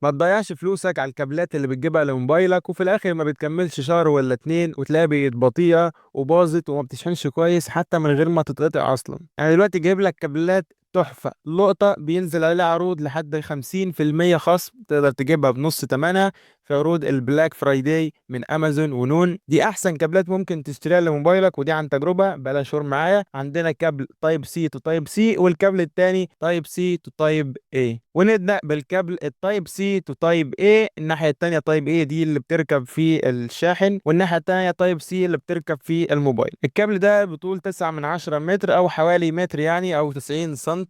ما تضيعش فلوسك على الكابلات اللي بتجيبها لموبايلك وفي الاخر ما بتكملش شهر ولا اتنين وتلاقيها بقت بطيئة وباظت وما بتشحنش كويس حتى من غير ما تتقطع اصلا. انا دلوقتي جايب لك كابلات تحفة لقطة، بينزل عليها عروض لحد 50% خصم، تقدر تجيبها بنص تمنها في عروض ال Black Friday من امازون ونون. دي احسن كابلات ممكن تشتريها لموبايلك، ودي عن تجربة بلا شور معايا. عندنا كابل Type C to Type C والكابل التاني Type C to Type A. ونبدأ بالكابل ال Type C to Type A. الناحية التانية Type A دي اللي بتركب في الشاحن، والناحية التانية Type C اللي بتركب في الموبايل. الكابل ده بطول 9 من 10 متر او حوالي متر يعني او 90 سنتي.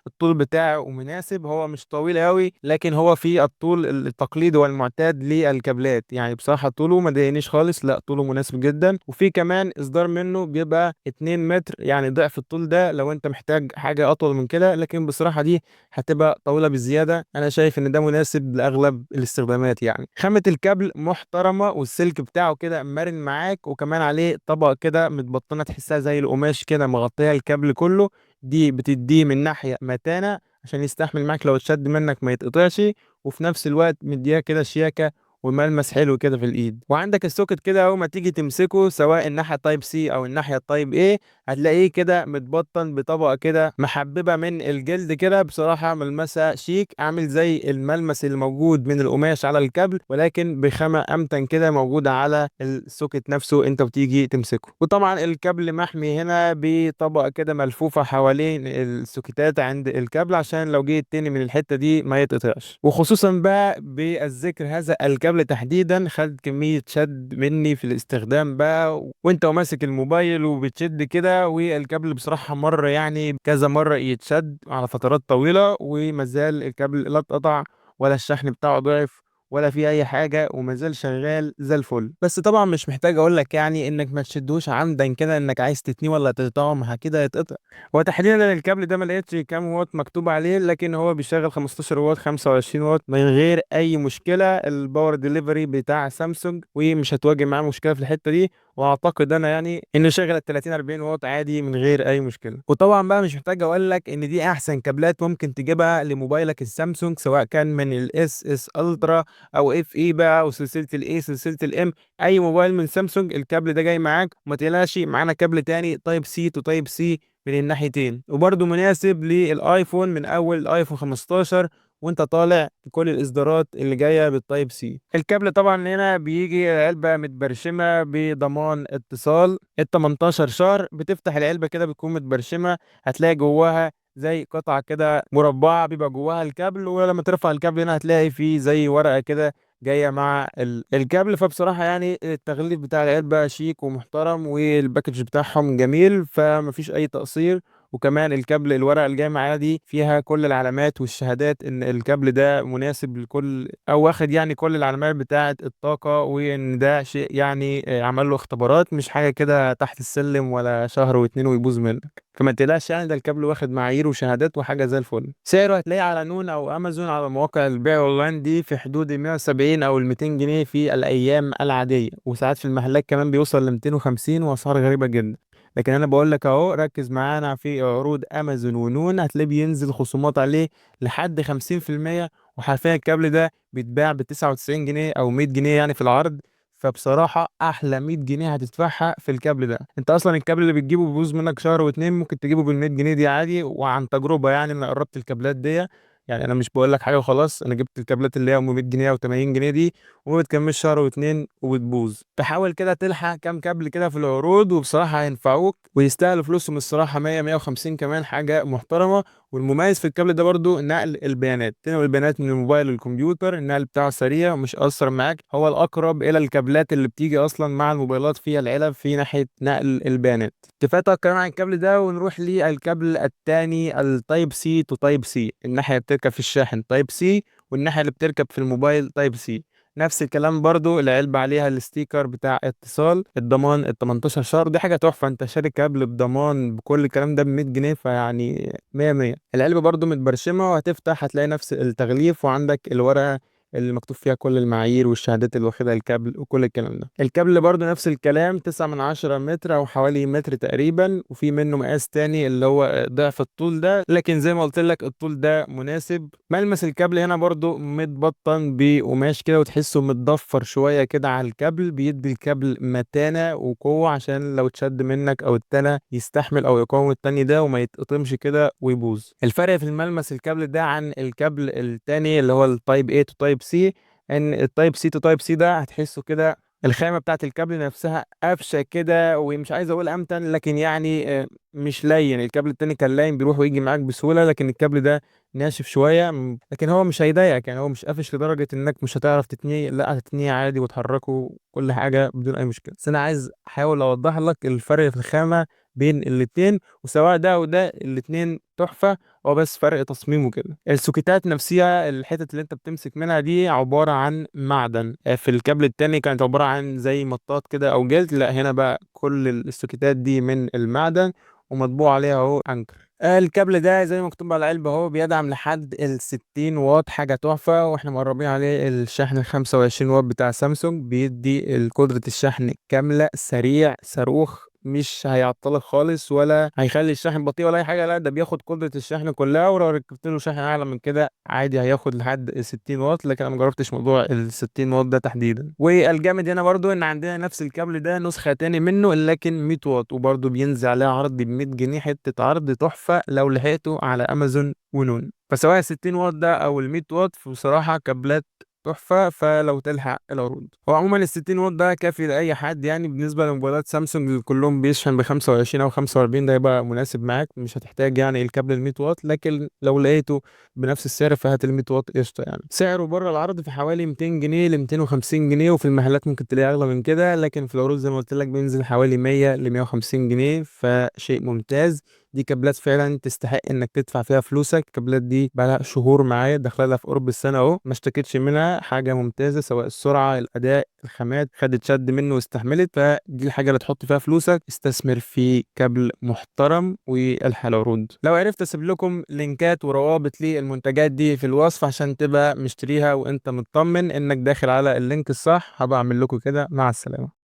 الطول بتاعه مناسب، هو مش طويل قوي لكن هو في الطول التقليدي والمعتاد للكابلات، يعني بصراحة طوله ما ضايقنيش خالص، لا طوله مناسب جدا. وفي كمان اصدار منه بيبقى 2 متر، يعني ضعف الطول ده لو انت محتاج حاجة اطول من كده، لكن بصراحة دي هتبقى طويلة بزيادة. انا شايف ان ده مناسب لاغلب الاستخدامات. يعني خامة الكابل محترمة والسلك بتاعه كده مرن معاك، وكمان عليه طبقة كده متبطنة تحسها زي القماش كده مغطية الكابل كله، دي بتديه من ناحية متانة عشان يستحمل معاك لو اتشد منك ما يتقطعش، وفي نفس الوقت مديها كده شياكة وملمس حلو كده في الايد. وعندك ال socket كده اول ما تيجي تمسكه سواء الناحية Type C او الناحية Type A هتلاقيه كده متبطن بطبقة كده محببة من الجلد كده، بصراحة ملمسها شيك، عامل زي الملمس اللي موجود من القماش على الكابل ولكن بخامة امتن كده موجودة على ال socket نفسه انت بتيجي تمسكه. وطبعا الكابل محمي هنا بطبقة كده ملفوفة حوالين السوكتات عند الكابل عشان لو جيت تاني من الحتة دي ما يتقطعش. وخصوصا بقى بالذكر هذا الكابل تحديدا خد كمية شد مني في الاستخدام بقى، وانت وماسك الموبايل وبتشد كده، والكابل بصراحة مرة يعني كذا مرة يتشد على فترات طويلة ومازال الكابل لا اتقطع ولا الشحن بتاعه ضعف ولا في اي حاجة، ومازال شغال زي الفل. بس طبعا مش محتاج اقول لك يعني انك ما تشدوش عمدا كده انك عايز تتنيه ولا تقطعه، ما كده يتقطع. وتحديدا الكابل ده ما لقيتش كام واط مكتوب عليه، لكن هو بيشغل 15 واط 25 واط من غير اي مشكلة. ال power delivery بتاع سامسونج ومش هتواجه معاه مشكلة في الحتة دي، واعتقد انا يعني انه شغل ال 30 40 واط عادي من غير اي مشكلة. وطبعا بقى مش محتاج اقول لك ان دي احسن كابلات ممكن تجيبها لموبايلك السامسونج، سواء كان من ال S، S Ultra او FE بقى، او سلسلة ال A، سلسلة ال M، اي موبايل من سامسونج الكابل ده جاي معاك. وما تقلقش معانا كابل تاني Type C to Type C من الناحيتين، وبرده مناسب للايفون من اول الايفون 15 وانت طالع بكل الاصدارات اللي جاية بال Type C. الكابل طبعا هنا بيجي علبة متبرشمه بضمان اتصال ال 18 شهر. بتفتح العلبة كده بتكون متبرشمه، هتلاقي جواها زي قطعه كده مربعه بيبقى جواها الكابل، ولما ترفع الكابل هنا هتلاقي فيه زي ورقة كده جاية مع الكابل. فبصراحة يعني التغليف بتاع العلبة شيك ومحترم، وال package بتاعهم جميل، فمفيش اي تقصير. وكمان الكابل الورقة اللي جاية معايا دي فيها كل العلامات والشهادات ان الكابل ده مناسب لكل او واخد يعني كل العلامات بتاعه الطاقة، وان ده شيء يعني عمل له اختبارات، مش حاجة كده تحت السلم ولا شهر واتنين ويبوظ منك. فما تقلقش يعني ده الكابل واخد معايير وشهادات وحاجه زي الفل. سعره هتلاقيه على نون او امازون على مواقع البيع اونلاين دي في حدود ال 170 او ال 200 جنيه في الايام العادية، وساعات في المحلات كمان بيوصل ل 250 واسعار غريبة جدا. لكن انا بقول لك اهو، ركز معانا في عروض امازون ونون، هتلاقيه بينزل خصومات عليه لحد 50%، وحرفيا الكابل ده بيتباع ب 99 جنيه او 100 جنيه يعني في العرض. فبصراحة أحلى 100 جنيه هتدفعها في الكابل ده. أنت أصلا الكابل اللي بتجيبه بيبوظ منك شهر واتنين، ممكن تجيبه بال 100 جنيه دي عادي. وعن تجربة يعني أنا قربت الكابلات دي، يعني أنا مش بقول لك حاجة وخلاص، أنا جبت الكابلات اللي هي أم 100 جنيه أو 80 جنيه دي وما بتكملش شهر واتنين وبتبوظ. فحاول كده تلحق كام كابل كده في العروض، وبصراحة هينفعوك ويستاهلوا فلوسهم الصراحة. 100 150 كمان حاجة محترمة. والمميز في الكابل ده برضو نقل البيانات، تنقل البيانات من الموبايل للكمبيوتر، النقل بتاعه سريع ومش قصر معاك، هو الأقرب إلى الكابلات اللي بتيجي أصلا مع الموبايلات في العلب في ناحية نقل البيانات. كفاية الكلام عن الكابل ده، ونروح للكابل الثاني ال Type C to Type C. الناحية اللي بتركب في الشاحن Type C، والناحية اللي بتركب في الموبايل Type C. نفس الكلام برضو العلبة عليها ال sticker بتاع اتصال الضمان ال 18 شهر، دي حاجة تحفة. انت شاري كابل بضمان بكل الكلام ده ب 100 جنيه، فيعني 100 100. العلبة برضو متبرشمة، وهتفتح هتلاقي نفس التغليف، وعندك الورقة اللي مكتوب فيها كل المعايير والشهادات اللي واخدها الكابل وكل الكلام ده. الكابل برضو نفس الكلام، 9 من 10 متر او حوالي متر تقريبا، وفي منه مقاس تاني اللي هو ضعف الطول ده، لكن زي ما قلت لك الطول ده مناسب. ملمس الكابل هنا برضو متبطن بقماش كده، وتحسه متضفر شوية كده على الكابل، بيدي الكابل متانة وقوة عشان لو اتشد منك او اتنى يستحمل او يقاوم التاني ده وما يتقطمش كده ويبوظ. الفرق في الملمس الكابل ده عن الكابل التاني اللي هو ال type A to type C، ان ال type C to type C ده هتحسه كده الخامة بتاعت الكابل نفسها قفشة كده، ومش عايز اقول امتن، لكن يعني مش لين. الكابل التاني كان لين بيروح ويجي معاك بسهولة، لكن الكابل ده ناشف شوية، لكن هو مش هيضايقك، يعني هو مش قافش لدرجة انك مش هتعرف تتنيه، لا هتتنيه عادي وتحركه كل حاجة بدون اي مشكلة. بس انا عايز احاول اوضح لك الفرق في الخامة بين الاتنين، وسواء ده وده الاتنين تحفة، هو بس فرق تصميمه كده. السوكيتات نفسها، الحتت اللي انت بتمسك منها دي عبارة عن معدن، في الكابل التاني كانت عبارة عن زي مطاط كده او جلد، لا هنا بقى كل السوكيتات دي من المعدن ومطبوع عليها اهو Anker. الكابل ده زي ما مكتوب على العلبة اهو بيدعم لحد ال 60 واط، حاجة تحفة، واحنا مقربين عليه الشحن ال 25 واط بتاع سامسونج، بيدي قدرة الشحن كاملة، سريع صاروخ، مش هيعطلك خالص ولا هيخلي الشحن بطيء ولا اي حاجه، لا ده بياخد قدره الشحن كلها، ولو ركبت له شاحن اعلى من كده عادي هياخد لحد 60 واط، لكن انا ما جربتش موضوع ال 60 واط ده تحديدا. والجامد هنا برضو ان عندنا نفس الكابل ده نسخه تاني منه لكن 100 واط، وبرضو بينزل عليها عرض ب 100 جنيه، حتة عرض تحفة لو لحقته على امازون ونون. فسواء 60 واط ده او ال 100 واط بصراحة كابلات تحفة، فلو تلحق العروض. هو عموما ال 60 واط ده كافي لاي حد، يعني بالنسبة لموبايلات سامسونج كلهم بيشحن ب 25 او 45، ده يبقى مناسب معاك، مش هتحتاج يعني الكابل ال 100 واط، لكن لو لقيته بنفس السعر فهات ال 100 واط قشطه. يعني سعره بره العرض في حوالي 200 جنيه ل 250 جنيه، وفي المحلات ممكن تلاقيه اغلى من كده، لكن في العروض زي ما قلت لك بينزل حوالي 100 ل 150 جنيه، فشيء ممتاز. دي كابلات فعلا تستحق انك تدفع فيها فلوسك، الكابلات دي بقالها شهور معايا، داخله في قرب السنة اهو، ما اشتكيتش منها، حاجة ممتازة سواء السرعة الاداء الخامات، خدت شد منه واستحملت، فدي الحاجة اللي تحط فيها فلوسك. استثمر في كابل محترم والحق العروض. لو عرفت اسيب لكم لينكات وروابط للمنتجات دي في الوصف عشان تبقى مشتريها وانت مطمن انك داخل على ال link الصح، هبقى اعمل لكم كده. مع السلامة.